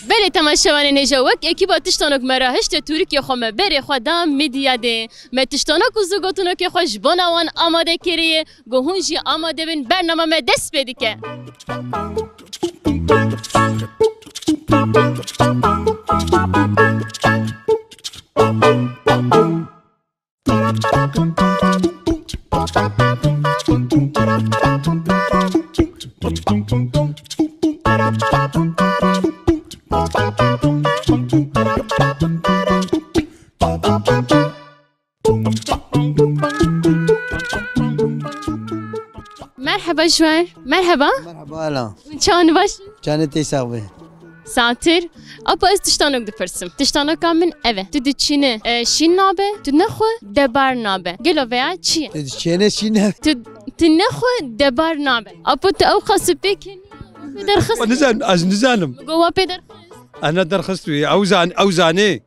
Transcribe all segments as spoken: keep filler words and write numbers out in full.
Belê temaşevanên hêja, wek ekîba Tiştanok me re hişte tûrikê xwe me berê xwe da Midyadê. Me tiştanok û zûgotinokê xwe ji bona wan amade kiriye, ku hûn jî amade bin, bernama me dest pê dike. Merheba Juwer. Merheba. Merheba Ela. Çawan baş? Çanê tê sax be. Satir. Apo ez tiştanok dipirsim. Tiştanoka min ev e. Tu diçîne, e, şîn nabe, tu nexwe debar nabe. Gelo veya çi ye? Tu diçîne şîn nabe. Tu, tu nexwe debar nabe. Apo tu ew qas pê kenî. Pê derxist. Nizan, ez nizanim. Go wa pê derxist. Ana derxist wî. Ew zan, ew zanê.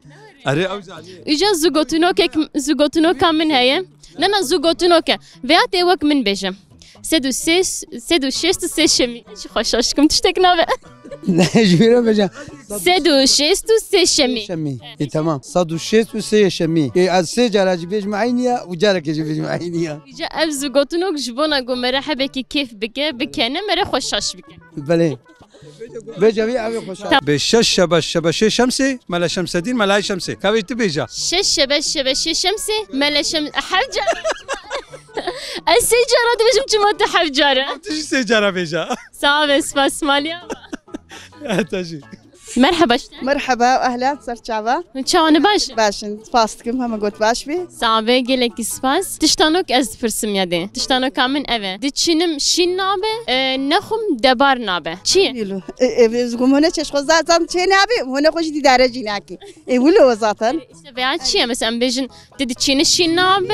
Erê ew zanê. Îca zûgotinokek, zûgotinoka min heye. Ne, ne, zûgotinok e. Veya tê wek min bêje. Sed û sês, sed û şêst û sê şemî. Ji xwe şaş dikim, tiştek nabe. Ne, ji wî re bêje. Sed û şêst û sê şemî. Şemî. E, tamam. Sed û şêst û sê şemî. E, ez sê cara jî bêjim eynî ya û carekê jî bêjim eynî ya. Îca ev zûgotinok ji bona ku me re hebekî kêf bike, bikene, me re xwe şaş bike. Belê. Bêje wî ev ê xweş e. Tamam. Bê şeş şebe şebe şê şemsê, Mele Şemsedîn, Melayê Şemsê. Ka vê tu bêje. Şeş şebe şebe şê şemsê, Mele Şem-, heft cara. Ez sê cara dibêjim, çima tu heft cara? Tu jî sê cara bêje. Sağ ol, spas, maliya. Te jî. Merheba. Merheba, ehlen, ser çava. Çawan e, baş? Baş in, spas dikim, heme got baş bî. Sağ be, gelekî spas. Tiştanok ez dipirsim ya dê. Tiştanoka min ev e. Diçînim şîn nabe, e, nexwim debar nabe. Çi ye? Wilo. E, e, ez gum hone çeş xwe zaten çê nabe, hone xwe jî dîdare jî nakî. E, wilo zaten. İşte veya çi ye? Mesela em bêjin, tu diçîne şîn nabe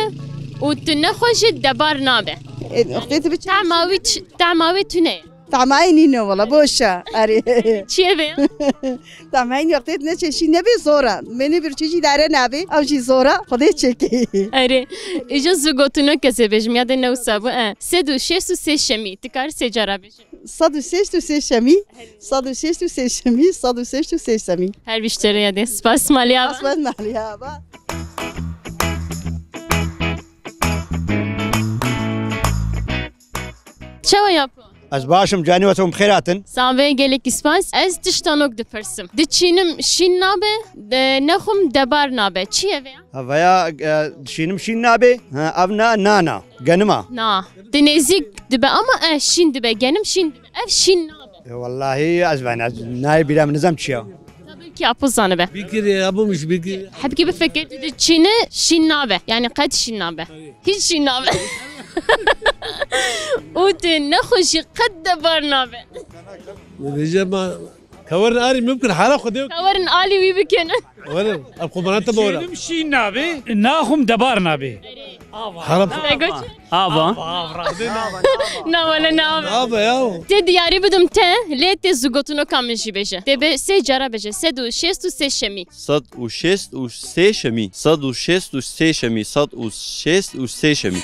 û tu nexwe jî debar nabe. E, wextê tu biçî. Tahma wî ç-, tahma wî tune ye. Tahma wî nîne wala, boş e. Erê. Çi ye vê? Tahma wî wextê ne çeşî nebê zor e. Menê bir çeşî dare nabê, ew jî zor e. Xwedê çekê. Erê. Îja zû gotinok ez ê bêjim, ya de ne wisa bû, e. Sed û şêst û sê şemî. Tu kar sê cara bêjî. Sed û şêst û sê şemî. Sed û şêst û sê şemî. Sed û şêst û sê şemî. Her bîştere ya de. Spas maliya. Spas maliya. Çawa ya? Ez baş im, canî we tom bi xêr hatin. Sağ be, gelekî spas. Ez tiştanok dipirsim. Diçînim şîn nabe, de, nexwim debar nabe. Çi ye vê ya? Ha, veya, e, diçînim şîn nabe. Ha, ev na, nana. Genima. Na. Di nêzîk dibe ama, e, şîn dibe. Genim şîn dibe. Ev şîn nabe. E, wellahî ez ben, ez nayê bîra min nizam çi ya. Tabii ki apo zanibe. Bikir, e, apo miş bikir. Hebkî bifikir, tu diçîne şîn nabe. Yani qet şîn nabe. Hiç şîn nabe. Û tu nexwe jî qet debar nabe. Dibêje ma, kewerin arî mimkin hala Xwedê. Kewerin alî wî bikin. Werin, ev xwe bana te bora. Şînim şîn nabe, naxum debar nabe. Hala. Te got? Ava. Na wele na ava. Ava ya. Te diyarî bidim te, lê te zû gotinoka min jî bêje. Te be sê cara bêje, sed û şêst û sê şemî. Sed û şêst û sê şemî. Sed û şêst û sê şemî. Sed û şêst û sê şemî.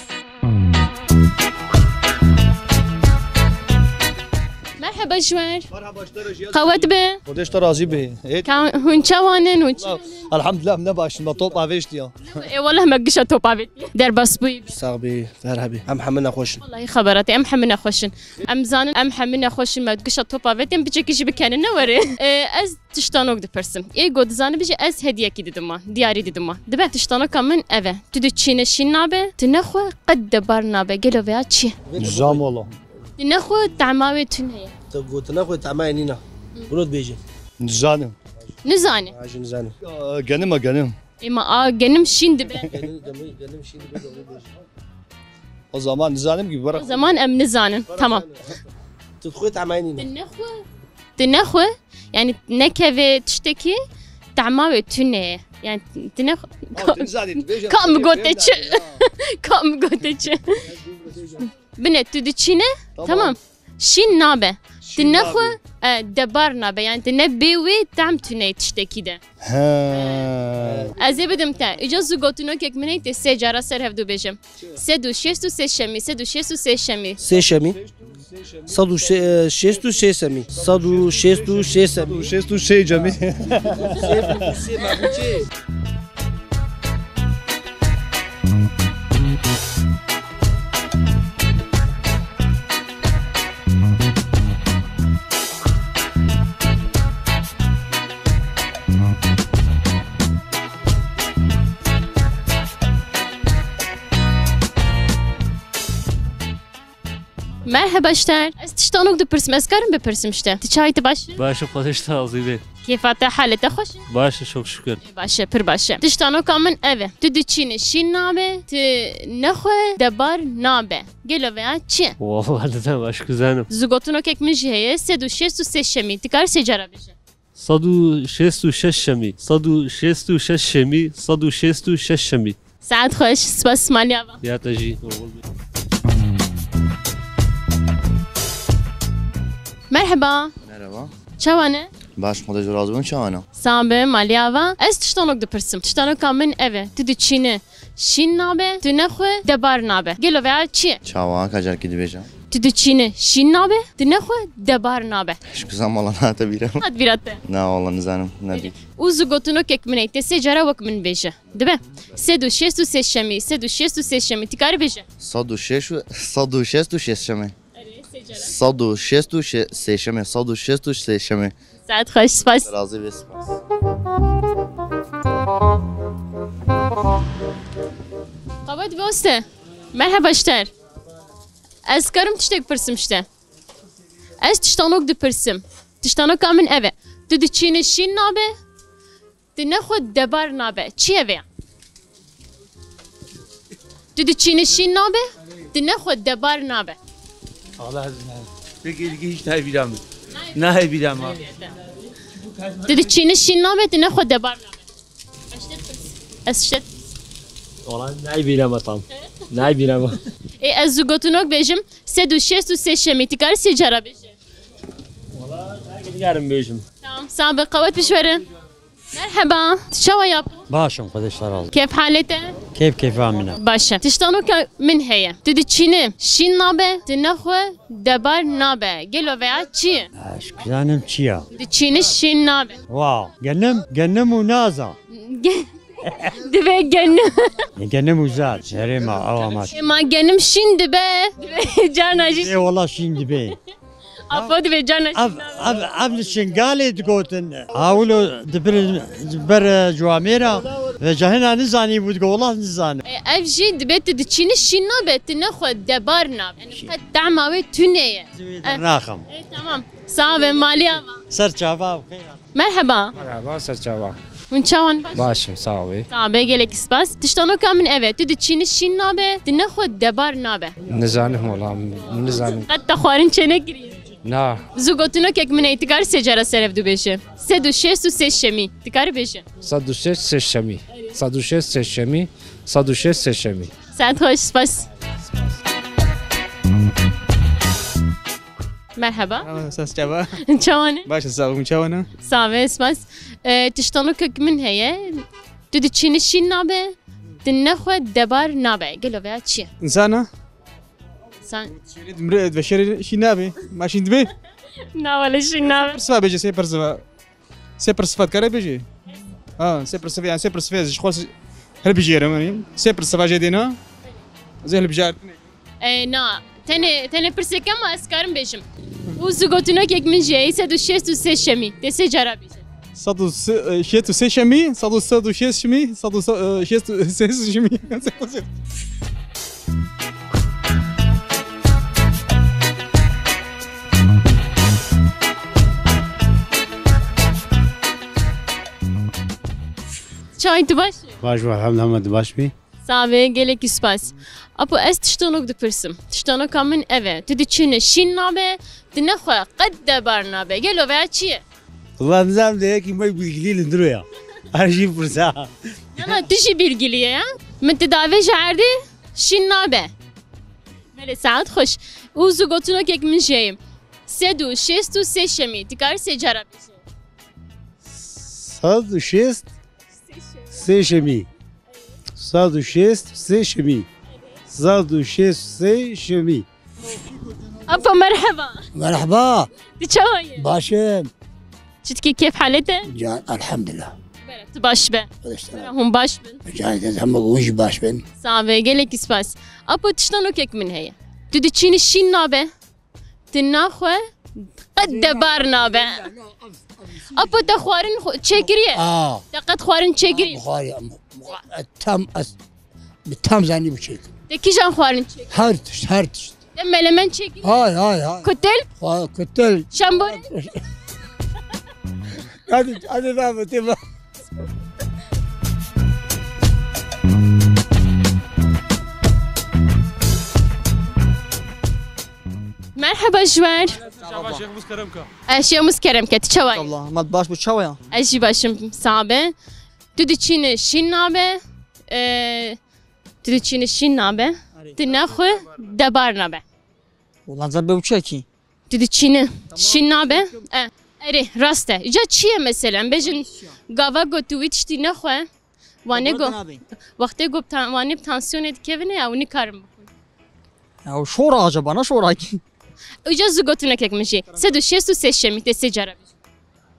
Merheba Juwer. Merhaba, ji te re jî. Qewet be. Xwedê ji te razî be. Ê, ka-, hûn çawan in, hûn çi? Elhamdulillah, em ne baş in, me top avêştiya. Ê, wele me gişa top avêt. Derbas bûyî. Sax bî, her hebî. Em hemî nexweş in. Wellahî xebera te, em hemî nexweş in. Em zanin, em hemî nexweş in, me gişa top avêt, em biçekî jî bikenin, ne were. Ê, ez tiştanok dipirsim. Ê go dizane bijî ez hediyekî didim wan, diyarî didim wan. Dibe tiştanoka min ev e. Tu diçîne şîn nabe, tu nexwe qet debar nabe. Gelo veya çi ye? Nizam wala. Tu nexwe tahma wê tune ye. Tu go tu nexwe tahma wê nîna. Bunu dibêjin. Nizanim. Nizane. Ha, jî nizanim. Ya, genim e, genim. Ema a genim şîn dibe. Genim, genim, genim şîn dibe, onu dibêjin. O zaman nizanim ki bırak. O zaman em nizanin. Tamam. Tu xwe temenî ne? Tu nexwe. Tu nexwe. Yani nekeve tiştekî tema wê tune ye. Yani tu nexwe. Ka min gote çi? Ka min gote çi? Bine tu diçîne. Tamam. Tamam. Şîn nabe. Şîn nabe. Tu nexwe, e, debar nabe. Yani tu ne bê wê tem tune tiştekî de. He. Ez ê bidim te. Îca zu gotinokek min heye, tê sê cara ser hevdu bêjim. Sed û şêst û sê şemî, sed û şêst û sê şemî. Sê şemî. Sed û şêst û sê şemî. Sed û şêst û sê şemî. Sed û şêst û sê şemî. Merheba ji te. Ez tiştanok dipirsim, ez karim bipirsim ji te. Tu çawa yî, tu baş î? Baş e, Xwedê ji te razî be. Kêfa te, halê te xweş e? Baş e, çok şükür. Baş e, pir baş e. Tiştanoka min ev e. Tu diçînî şîn nabe, tu nexwe debar nabe. Gelo veya çi ye? Vallahi didem, ez kuzenim. Zu gotinokek min jî heye, sed û şêst û sê şemî. Tu karî sê cara bêje. Sed û şêst û şeş şemî. Sed û şêst û şeş şemî. Sed û şêst û şeş şemî. Saet xweş, spas, malî ava. Ya te jî, oxul be. Merheba. Merheba. Çawa ne? Baş, Xwedê ji razî bin, çawa ne? Sağ be, malî ava. Ez tiştanok dipirsim. Tiştanoka min ev e. Tu diçînî şîn nabe, tu nexwe debar nabe. Gelo veya çi ye? Çawa, ka carekî dibêje? Tu diçînî şîn nabe, tu nexwe debar nabe. Ji kuzan mala nehate bîra min. Hat bîra te? Na, wala nizanim, nedî. Û zu gotinokek min heye, tê sê cara wek min bêje. Dibe? Sed û şêst û sê şemî, sed û şêst û sê şemî. Tu karî bêje? Sed û şêst û, sed û şêst û sê şemî. Erê, sê cara. Sed û şêst û sê şemî, sed û şêst û sê şemî. Saet xweş, spas. Razî be, spas. Qewet be uste. Merheba ji te. Ez karim tiştek pirsim ji te? Ez tiştanok dipirsim. Tiştanoka min ev e. Tu diçînî şîn nabe, tu nexwe debar nabe. Çi ye vê? Tu diçînî şîn nabe, tu nexwe debar nabe. Allah izin ver. Peki, ilgi hiç nayê bîra min. Nayê bîra min. Tu diçînî şîn nabe, tu nexwe debar nabe. Ez ştet. Wala nayê bîra min tam. Nayê bîra min. Ê, ez zu gotinok bêjim, sed û şêst û sê şemî, tu karî sê cara bêje. Wala nayê bîra min bêjim. Tamam, sağ be, qewet pişwere. Merheba, tu çawa yap? Baş im, Xwedê ji te razî. Kêf halê te? Kêf kêfa min e. Baş e. Tiştanoka min heye. Tu diçînî şîn nabe, tu nexwe debar nabe. Gelo veya çi ye? Ez kuzanim çi ya? Diçînî şîn nabe. Wow. Genim, genim û naza. Ge-, dibe genim. Genim û zar. Herê ma, awa ma. Ê, ma genim şîn dibe. Dibe carna jî. Ê, wala şîn dibe. Apo divê carna ev, şîn ev, ev li Şingalê digotin. Hawilo dibir ber, e, ciwamêra ve cahina nizanî bû, digo, wela nizanim. E, ev jî dibê tu diçînî şîn nabe, tu nexwe debar nabe. Yani qet tema wê tune ye. Ez wê E, dernaxim. E, tamam. Sağ be, malî ava. Ser çava, xêr. Merheba. Merheba, ser çava. Hûn çawan baş? Baş im, sağ ol. Sağ be, gelek spas. Tiştanoka min ev e. Tu diçînî şîn nabe, tu nexwe debar nabe. Nizanim wala, nizanim. Qet te xwarin çênekirî? Na. Zu gotinokek min heye, tu karî sê cara ser hevdu bêje. Sed û şêst û sê şemî. Tu karî bêje. Sed û şêst sê şemî. Sed û şêst sê şemî. Sed û şêst sê şemî. Saet xweş, spas. Merheba. Merhaba, ses çava. Çawan e? Baş, sağ olun, çawan e? Sağ be, spas. E, tiştanokek min heye. Tu diçînî şîn nabe, tu nexwe debar nabe. Gelo veya çi ye? Însan e? Sen Şînî dimre, veşerê şîn nabe. Ma şîn dibe? Na, wele şîn nabe. Pirsiva bêje, sê pirsiva. Sê pirsiva dikare bêje. Ha, sê pirsiva, yani sê pirsiva ji xwe hilbijêrim, yani. Sê pirsiva jê dêna. Ez ê hilbijartinê. E, na, tenê, tenê pirsêke ma ez karim bêjim. Û zu gotinokek min jî heye, sed û şêst û sê şemî. Tê sê cara bêje. Sed û şêst û sê şemî, sed û şêst şemî, sed û şêst û sê şemî. Çawa yî, tu baş î? Baş, elhamdülillah, tu baş bî? Sax be, gelekî spas. Apo, ez tiştanok dipirsim. Tiştanoka min ev e. Tu diçînî şîn nabe, tu nexwe qet debar nabe. Gelo veya çi ye? Valla nizam de yekî me bilgilî li diro ya. Her jî pirsa. Yana tu jî bilgilî ye ya. Min tu davê ji erdê şîn nabe. Belê, saet xweş. Û zû gotinokek min jê ye. Sed û şêst û sê şemî. Tu karî sê cara bêjî? Sed û şêst sê şemî. Sed û şêst sê şemî. Sed û şêst sê şemî. Apo, merheba. Merheba. Tu çawa yî? Baş im. Çi dikî, kêf halê te? Can, elhamdulillah. Bera, tu baş be. Bera, hûn baş bin. Can, ez hema hûn jî baş bin. Sax be, gelekî spas. Apo, tiştanokek min heye. Tu diçînî şîn nabe, tu naxwe qet debar nabe. Apo, te xwarin xwe çêkiriye? Aa. Te qet xwarin çêkiriye? Buxarî, tam ez bi tam zanî bu çêk. Te kîjan xwarin çêkir? Her tişt, her tişt. Te melemen çêkir? Hay, hay, hay. Kutil? Ha, kutil. Şambor? Hadi, hadi daha bu, tamam. Merheba ji we re. Merhaba, Şêx Mûs kerem ke. E, Şêx Mûs kerem ke, tu çawa yî? Allah, mat baş bû, çawa ya? Ez jî baş im, sax be. Tu diçînî şîn nabe, e, tu diçînî şîn nabe, tu nexwe debar nabe. Ulan sen be uçakî. Tu diçînî şîn nabe. E, erê, rast e. Îca çi ye mesela? Em bêjin gava ku tu wî tiştî nexwe. Wane go. Wextê ku ta-, wane bi tansiyonê dikevine ya, ew nikarin bixwin. Ya şora acaba, ne şora ki? Îca zû gotinekek min jê. Sed û şêst û sê şemî, tê sê cara bêjî.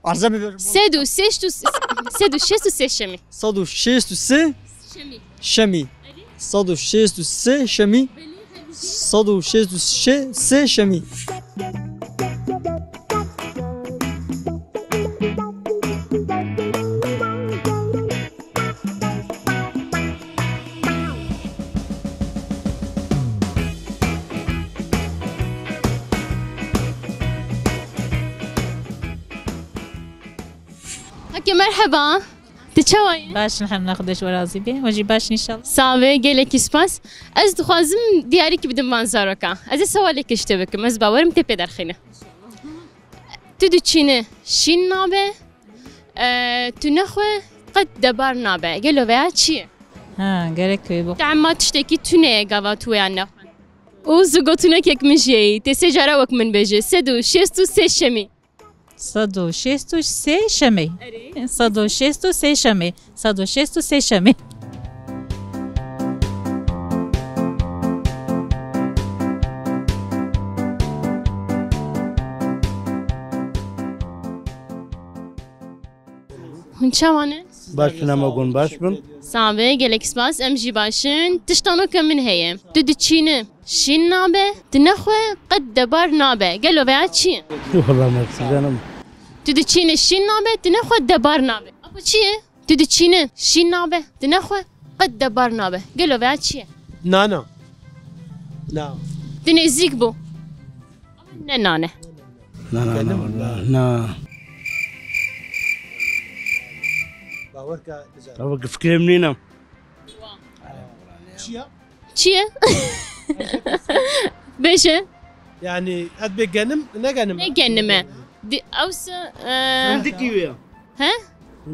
Arze bibêjim. Sed û şêst û, sed û şêst û sê şemî. Sed û şêst û sê şemî. Şemî. Erê. Sed û şêst û sê şemî. Belê, her bijî. Sed û şêst û sê şemî. Heke merheba. Tu çawa yî? Baş, elhamdulillah, Xwedê ji we razî be. We jî baş înşallah. Sax be, gelekî spas. Ez dixwazim diyarîkî bidim van zaroka. Ez ê sewalekê ji te bikim. Ez bawerim tê pê derxîne. Tu diçînî şîn nabe, e, tu nexwe qet debar nabe. Gelo veya çi ye? Ha, gerek wê bo. Tema tiştekî tune ye gava tu wêya nexwe. Û zû gotinekek min jê ye. Tê sê cara wek min bêje. Sed û şêst û sê şemî. Sed û şêst û sê şemê. Erê. Sed û şêst û sê şemê. Sed û şêst û sê şemê. Hûn çawa ne? Baş in, hema hûn baş bin. Sax be, gelek spas, em jî baş in. Tiştanoka min heye. Tu diçînî şîn nabe, tu nexwe qet debar nabe. Gelo veya çi ye? Wala me çi zanim. Tu diçînî şîn nabe, tu nexwe debar nabe. Apo çi ye? Tu diçînî şîn nabe, tu nexwe qet debar nabe. Gelo veya çi ye? Nana. Na. Tu nêzîk bû. Ama ne nane. Na, na, na, na. Bawer ke bizanim. Tabii ki fikrim nîne. Çi ye? Çi ye? Bêje. Yani, ez bê genim, ne genim? Ne genime? Di, ewse, e, Nêzîkî wê ya. He?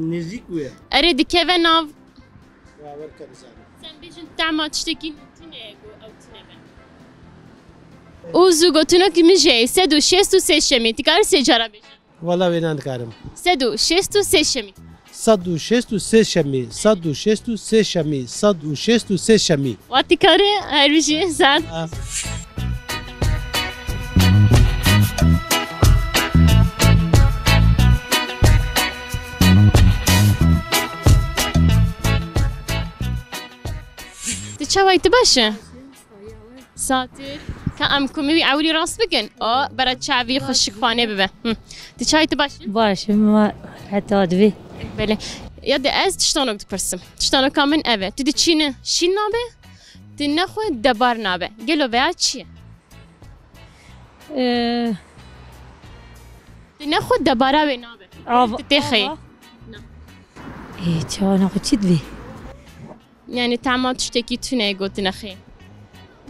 Nêzîk wê ya. Erê, dikeve nav. Bawer ke bizanim. Sen bêjin tema tiştekî tune ye ku ew tune be. Û zû gotinokî min jê ye, sed û şêst û sê şemî. Ti karî sê cara bêjî? Wala wê nikarim. Sed û şêst û sê şemî. Sed û şêst û sê şemî, sed û şêst û sê şemî, sed û şêst û sê şemî. Wa ti karî, her bijî, saet. Ha. Tu çawa yî, tu baş î? Satir. Ka em kumî wî ewilî rast bikin. O, bera çavî xweşik xwanê bibe. Hı. Tu çawa yî, tu baş î? Baş im, heta divê. Belê. Ya de ez tiştanok dipirsim. Tiştanoka min ev e. Tu diçînî şîn nabe, tu nexwe debar nabe. Gelo veya çi ye? Ee, Tu nexwe debara wê nabe. Av-, tu tê xeyê. Ava. Na. Ê, çawa naxwe çi divê? Yani tama tiştekî tune ye gotinexê.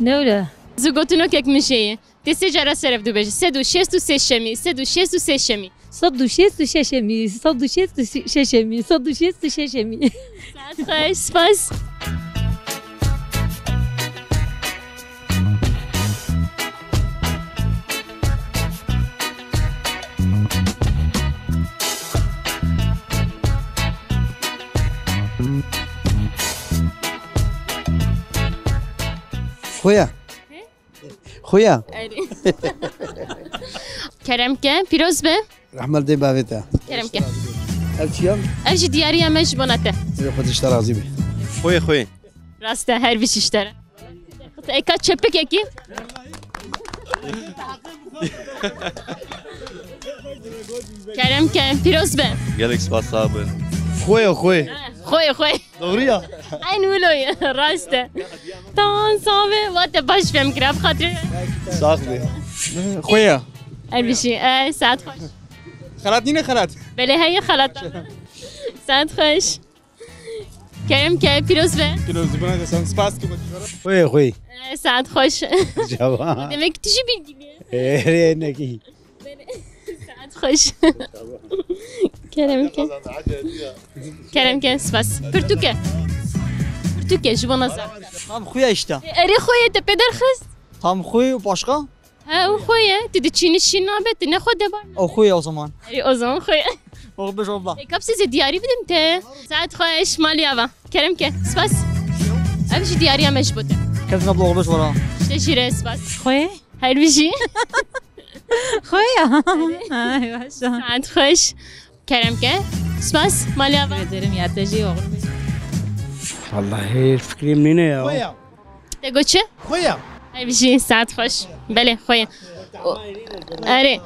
Ne öyle? Zu gotinokek min jê ye. Tê sê cara serev dû bêje. Sed û şêst û sê şemî, sed û şêst û sê şemî. Sed û şêst û şeş emî, sed û şêst û şeş emî, sed û şêst û şeş emî. Saet xweş, spas. Xuya. He? Xuya. Erê. Kerem ke, pîroz be. Rehmet dê bavê te. Kerem ke. Ev çi ya? Ev jî diyariya me ji bona te. Xwedê ji te razî be. Xwê, xwê. Rast e, her bijî ji te re. Eka çepikekî. Kerem ke, pîroz be. Gelek spas, sağ bin. Xwê, xwê. Xwê, xwê. Doğru ya. Eyn wilo ye, rast e. Tan sabe, wa te baş fem kira, bi xatirê. Sax be. Xwê ya. Her bijî, e, saet xweş. Xelat nîne xelat. Belê heye xelat. Saet xweş. Kerem ke, pîroz be. Pîroz bûna de sen spas ki. Xwê, xwê. E, saet xweş. Cava. Demek tu jî bilgî. Erê, nekî. Saet xweş. Kerem ke. Kerem ke, spas. Pirtûk e. Pirtûk e, ji bona zaf. Tam xuya işte. E, erê xwe ye, te pê derxist. Tam xuy başka? He, o xwe ye. Tu diçînî şîn nabe, tu ne xwe debar. O xuy o zaman. Erê, o zaman xwe ye. O beş abla. E, kapsê zê diyarî bidim te. Saet xweş, malî ava. Kerem ke, spas. Ev jî diyariya me ji bo te. Kes abla o beş vara. İşte jî re spas. Xwe? Her bijî. Xwe ya. Ay, başa. Saet xweş. Kerem ke. Spas. Malî ava. Teşekkür ederim ya, te jî oxir be. Vallahi fikrim nîne ya. Xwe ya. Te got çi? Xwe ya. Her bijî, saet xweş. Belê, xwe ya. O, erê.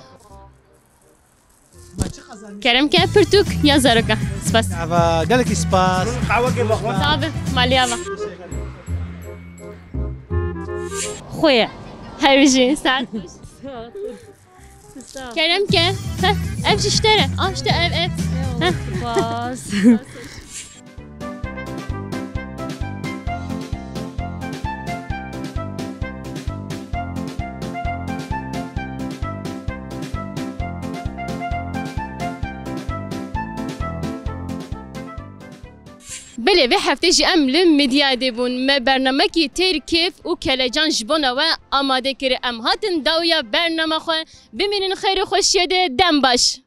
Kerem ke, pirtûk ya zaroka. Spas. Ava, gelekî spas. Sağ be, malî ava. Xwe ye. Her bijî, saet xweş. Kerem ke. Heh, ev jî ji te re. Ah, işte ev, ev. Heh. Spas. Belê, vê heftê jî em li Medyayê de bûn. Me bernamekî têr kêf û kelecan ji bona we amade kir. Em hatin dawiya bernama xwe. Bimînin xêr û xweşiyê de. Dem baş.